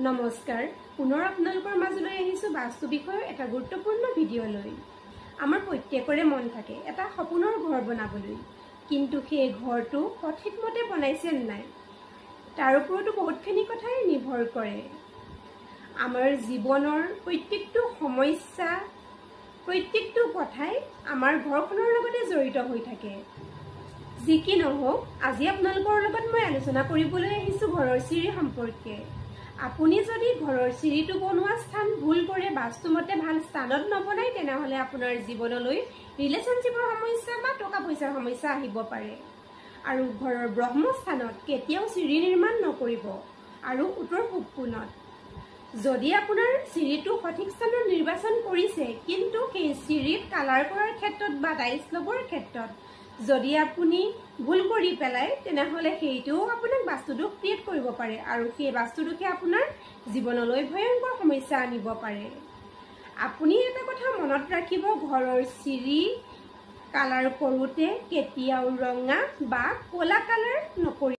নমস্কাৰ, পুনৰ আপোনালোকৰ মাজলৈ আহিছোঁ বাস্তু বিষয়ৰ এটা গুৰুত্বপূৰ্ণ ভিডিঅ' লৈ। আমাৰ প্ৰত্যেকৰে মন থাকে এটা সপোনৰ ঘৰ বনাবলৈ, কিন্তু সেই ঘৰটো সঠিকমতে বনাইছে নাই তাৰ ওপৰতো বহুতখিনি কথাই নিৰ্ভৰ কৰে। আমাৰ জীৱনৰ প্ৰত্যেকটো সমস্যা, প্ৰত্যেকটো কথাই আমাৰ ঘৰখনৰ লগতে জড়িত হৈ থাকে। যি কি নহওক, আজি আপোনালোকৰ লগত মই আলোচনা কৰিবলৈ আহিছোঁ ঘৰৰ চিৰি সম্পৰ্কে। আপুনি যদি ঘৰৰ চিৰিটো বনোৱা স্থান ভুল কৰে, বাস্তুমতে ভাল স্থানত নবনায়, তেনেহ'লে আপোনাৰ জীৱনলৈ ৰিলেশ্যনশ্বিপৰ সমস্যা বা টকা পইচাৰ সমস্যা আহিব পাৰে। আৰু ঘৰৰ ব্ৰহ্মস্থানত কেতিয়াও চিৰি নিৰ্মাণ নকৰিব আৰু উত্তৰ পূব কোণত। যদি আপোনাৰ চিৰিটো সঠিক স্থানত নিৰ্বাচন কৰিছে, কিন্তু সেই চিৰিত কালাৰ কৰাৰ ক্ষেত্ৰত বা টাইলছ লগোৱাৰ ক্ষেত্ৰত যদি আপুনি ভুল কৰি পেলায়, তেনেহ'লে সেইটোও আপোনাক বাস্তুদোষ ক্ৰিয়েট কৰিব পাৰে আৰু সেই বাস্তুদোষে আপোনাৰ জীৱনলৈ ভয়ংকৰ সমস্যা আনিব পাৰে। আপুনি এটা কথা মনত ৰাখিব, ঘৰৰ চিৰি কালাৰ কৰোঁতে কেতিয়াও ৰঙা বা ক'লা কালাৰ নকৰিব।